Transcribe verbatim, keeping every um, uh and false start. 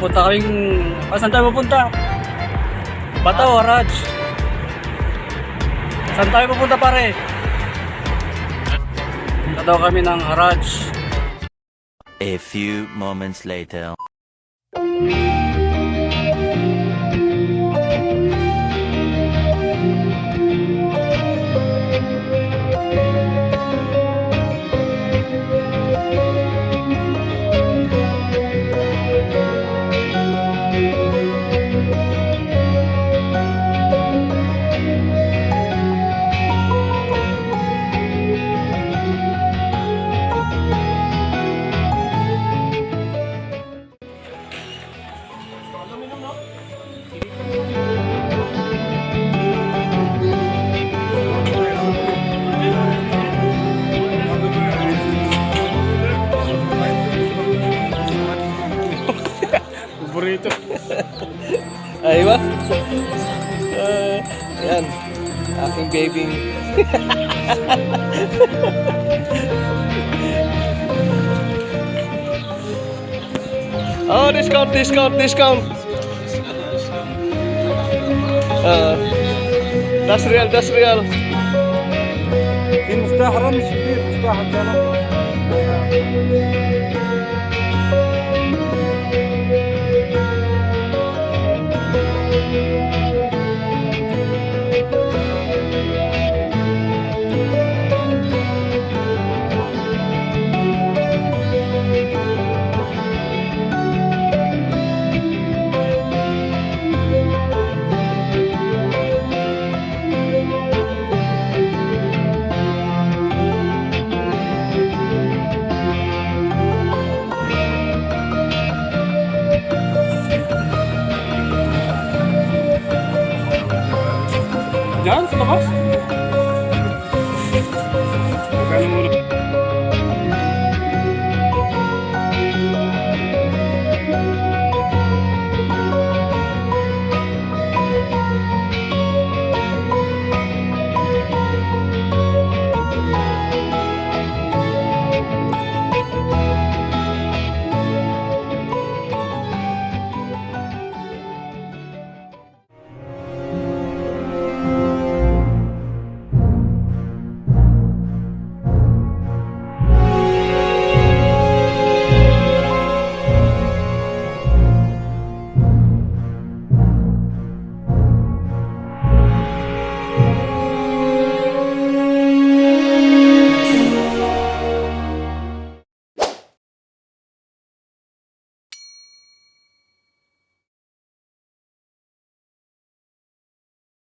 Punta kaming, ah, saan tayo pupunta? Batao, Haraj. Saan tayo pupunta, pare? Punta daw kami ng Haraj. A few moments later. Burrito. Ay, ba? Ah, yan. Aking baby. Oh, discount, discount, discount. Ah, das real, das real. Di mustaharan, di mustaharan. Diyan, sa labas?